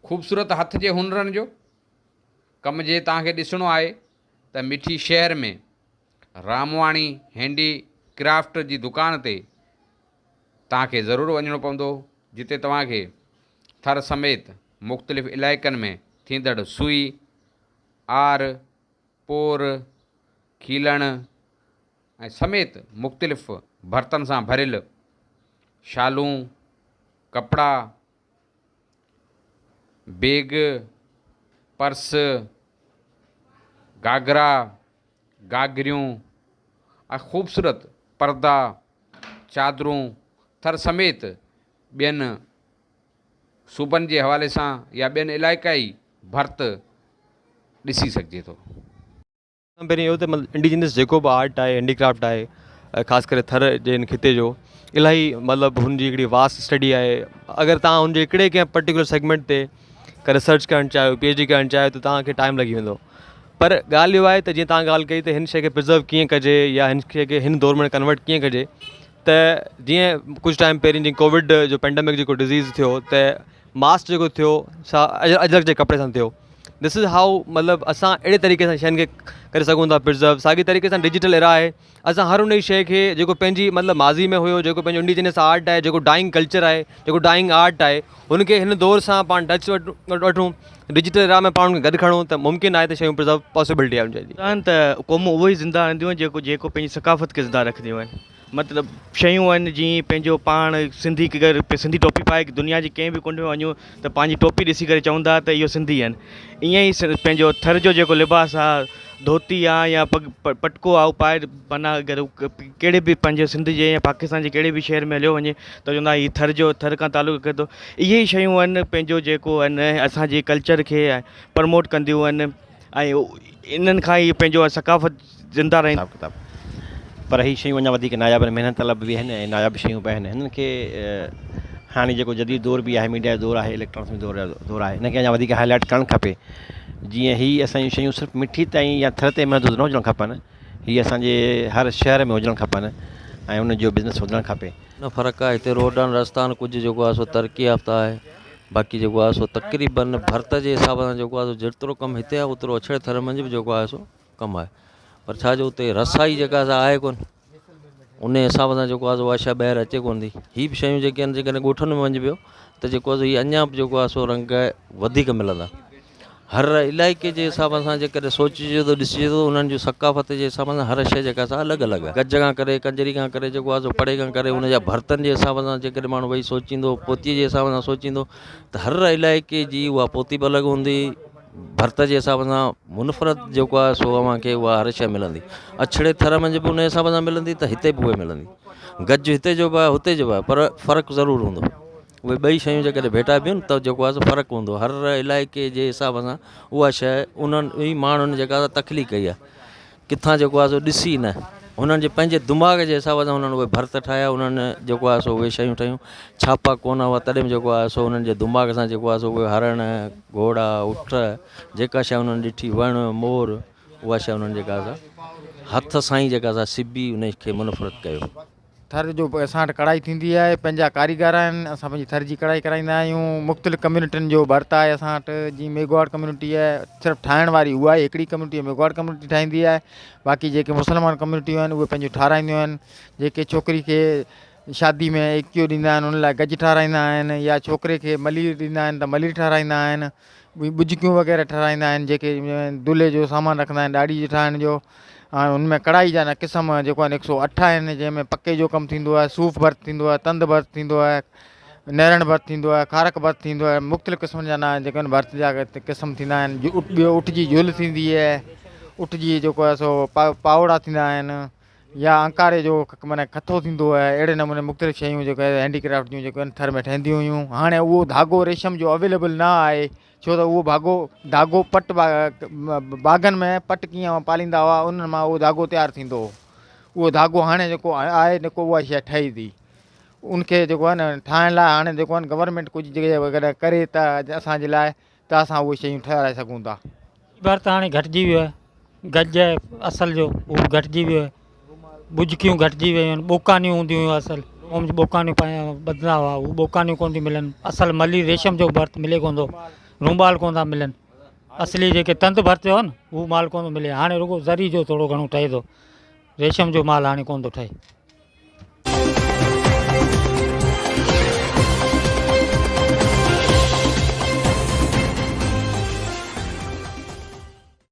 خوبصورت هٿ جي هنرن جو ڪم جي توهان کي ڏسڻو آهي ته مٺي شهر ۾ رامواڻي هينڊي ڪرافٽ جي دڪان تي توهان کي ضرور وڃڻو پوندو جتي توهان کي ٿر سميت مختلف علائقن ۾ ٿيندڙ سوئي، آر، پور، کيلڻ ۽ سميت مختلف ڀرتن سان ڀريل شالون، ڪپڙا، بيگ، پرس، گهاگهرا، گهاگهريون ۽ خوبصورت پردا، چادرون ٿر سميت ٻين صوبن جي حوالي سان يا ٻين علائقائي ڀرت ڏسي سگهجي ٿو. پهرين اهو ته مطلب انڊيجنس جيڪو به آرٽ آهي هينڊي ڪرافٽ آهي خاص ڪري ٿر جي هن خطي جو الاهي مطلب هن جي هڪڙي واسٽ اسٽڊي آهي اگر توهان هن جي هڪڙي ڪنهن پرٽيڪولر سيگمينٽ تي ڪا ريسرچ ڪرڻ چاهيو پي ايڇ ڊي ڪرڻ چاهيو ته توهان کي ٽائيم لڳي ويندو پر ڳالهه اها آهي ته جيئن توهان ڳالهه ڪئي ته هن شيء کي پرزرو ڪيئن ڪجي يا هن شيء کي هن دور ۾ ڪنورٽ ڪيئن ڪجي ته جيئن ڪجهه ٽائيم پهرين جيئن ڪووڊ جو پينڊمڪ جيڪو ڊزيز ٿيو ته ماسڪ جيڪو ٿيو سا اجرڪ جي ڪپڙي سان ٿيو دس از هائو مطلب اسان اهڙي طريقي سان شين کي ڪري سگهون ٿا پرزرو ساڳي طريقي سان ڊجيٽل ايرا آهي اسان هر ان شيء کي جيڪو پنهنجي مطلب ماضي ۾ هيو جيڪو پنهنجو انڊيجنس آرٽ آهي جيڪو ڊائنگ ڪلچر آهي جيڪو ڊائنگ آرٽ آهي ان کي هن دور سان پاڻ ٽچ وٺون ڊجيٽل ايرا ۾ پاڻ ان کي گڏ کڻون ته ممڪن آهي ته شيون پرزرو پاسبلٽي آهي ان جي. آهن ته قومون اهي ئي زنده رهنديون آهن جيڪو جيڪو پنهنجي ثقافت کي زنده رکنديون آهن. مطلب شيون آهن جيئن پنهنجو پاڻ سنڌي اگر سنڌي ٽوپي پائي دنيا جي ڪنهن به ڪنڊ ۾ وڃون ته پنهنجي ٽوپي ڏسي ڪري چوندا ته اهو سنڌي آهن ائين ئي پنهنجو ٿر جو جيڪو لباس آهي ڌوتي آهي يا پڳ پٽڪو آهي اهو پائي معنيٰ اگر ڪهڙي به پنهنجي سنڌ جي يا پاڪستان جي ڪهڙي به شهر ۾ هليو وڃي ته چوندا هي ٿر جو ٿر کان تعلق رکي ٿو اهي ئي شيون آهن پنهنجو جيڪو آهن اسانجي ڪلچر کي پروموٽ ڪنديون آهن ۽ انهن کان ئي پنهنجو ثقافت زنده رهندي. حساب ڪتاب پر هي شيون اڃا وڌيڪ ناياب آهن محنت طلب به آهن ۽ ناياب شيون به آهن هنن کي هاڻي جيڪو جديد دور به آهي ميڊيا جو دور آهي اليڪٽرانڪس جو دور دور آهي هن کي اڃا وڌيڪ هائي لائيٽ ڪرڻ کپي جيئن هي اسان جون شيون صرف مٺي تائين يا ٿر تائين محدود نه هجڻ کپن هي اسان جي هر شهر ۾ هجڻ کپن ۽ ان جو بزنس وڌڻ کپي. نه فرق آهي هتي روڊ آهن رستا آهن ڪجهه جيڪو آهي سو ترقي يافته آهي باقي جيڪو آهي سو تقريبن ڀرت جي حساب سان جيڪو آهي سو جيترو ڪم هتي آهي اوترو اڇڙي ٿر منجهه به جيڪو آهي سو ڪم آهي پر ڇا جو اتي رسائي جيڪا سا آهي ڪونه ان حساب سان جيڪو آهي سو اها شيء ٻاهر اچي ڪونه ٿي هي به شيون جيڪي آهن جيڪڏهن ڳوٺن ۾ وڃبو ته جيڪو آهي سو هي اڃا به جيڪو آهي سو رنگ وڌيڪ ملندا هر علائقي جي حساب سان جيڪڏهن سوچجي ٿو ڏسجي ٿو انهن جون ثقافت جي حساب سان هر شيء جيڪا سا الڳ الڳ آهي گج کان ڪري ڪنجري کان ڪري جيڪو آهي سو پڙي کان ڪري ان جا برتن جي حساب سان جيڪڏهن ماڻهو ويهي سوچيندو پوتيء جي حساب سان سوچيندو ته هر علائقي جي اها پوتي به الڳ هوندي ڀرت جي حساب سان منفرد جيڪو آهي سو اوهان کي اها هر شيء ملندي. اڇڙي ٿر منجهه به ان حساب سان ملندي ته هتي به اهي ملندي. گج هتي جو به آهي هتي جو به آهي پر فرق ضرور هوندو. اهي ٻئي شيون جيڪڏهن ڀيٽائبيون ته جيڪو آهي سو فرق هوندو. هر علائقي جي حساب سان اها شيء انهن ئي ماڻهن جيڪا تخليق ڪئي آهي. ڪٿان جيڪو آهي سو ڏسي نه هنن جي پنهنجي دماغ جي حساب سان هنن اهي ڀرت ٺاهيا انهن جيڪو آهي سو اهي شيون ٺاهيون ڇاپا ڪونه هئا تڏهن به جيڪو آهي سو انهن جي دماغ سان جيڪو آهي سو اهي هرڻ گهوڙا اٺ جيڪا شيء انهن ڏٺي وڻ مور اها شيء انهن جيڪا سا هٿ سان ئي جيڪا سا سبي ان کي منفرد ڪيو. ٿر جو اسان وٽ ڪڙهائي ٿيندي آهي پنهنجا ڪاريگر آهن اسان پنهنجي ٿر جي ڪڙهائي ڪرائيندا آهيون مختلف ڪميونٽين جو ڀرت آهي اسان وٽ جيئن ميگهواڙ ڪميونٽي آهي صرف ٺاهڻ واري اها آهي هڪڙي ڪميونٽي ميگهواڙ ڪميونٽي ٺاهيندي آهي باقي جيڪي مسلمان ڪميونٽيون آهن اهي پنهنجون ٺاراهينديون آهن جيڪي ڇوڪري کي شادي ۾ ايڪيو ڏيندا آهن ان لاء گج ٺاراهيندا آهن يا ڇوڪري کي ملير ڏيندا آهن ته ملير ٺاراهيندا آهن ٻي ٻجڪيون وغيره ٺهرائيندا آهن جيڪي دولهي جو سامان رکندا آهن ڏاڙهي جي ٺاهڻ جو ۽ ان ۾ ڪڙهائي جا قسم جيڪو آهن هڪ سو اٺ آهن جنهن ۾ پڪي جو ڪم ٿيندو آهي صوف ڀرت ٿيندو آهي تند ڀرت ٿيندو آهي نيرڻ ڀرت ٿيندو آهي کارڪ ڀرت ٿيندو آهي مختلف قسمن جا نا جيڪي آهن ڀرت جا قسم ٿيندا آهن ٻيو اٺ جي جهول ٿيندي آهي اٺ جي جيڪو آهي سو پاوڙا ٿيندا آهن يا انڪاري جو معنيٰ کٿو ٿيندو آهي اهڙي نموني مختلف شيون جيڪي آهي هينڊي ڪرافٽ جون جيڪي آهن ٿر ۾ ٺهنديون هيون هاڻي اهو ڌاڳو ريشم جو اويليبل نه آهي ڇو ته اهو ڀاڳو ڌاڳو پٽ باغن ۾ پٽ ڪيئن پاليندا هئا انهن مان اهو ڌاڳو تيار ٿيندو هو اهو ڌاڳو هاڻي جيڪو آهي نه ڪو اها شيء ٺهي ٿي ان کي جيڪو آهي نه ٺاهڻ لاء هاڻي جيڪو آهي نه گورنمينٽ ڪجهه ڪري ته اسان جي لاء ته اسان اهي شيون ٺهرائي سگهون ٿا. ڀرت هاڻي گهٽجي ويو آهي. گج آهي اصل جو اهو به گهٽجي ويو آهي. ٻجڪيون گهٽجي ويون آهن. ٻوڪانيون هونديون هيون اصل قوم جون ٻوڪانيون پائي ٻڌندا هئا اهي ٻوڪانيون ڪونه ٿيون ملن. اصل ملي ريشم جو ڀرت ملي ڪونه ٿو. رومال ڪونه ٿا ملن اصلي جيڪي تند ڀرت جو آهي نه اهو مال ڪونه ٿو ملي هاڻي رڳو زري جو ٿورو گهڻو ٺهي ٿو ريشم جو مال هاڻي ڪونه ٿو ٺهي.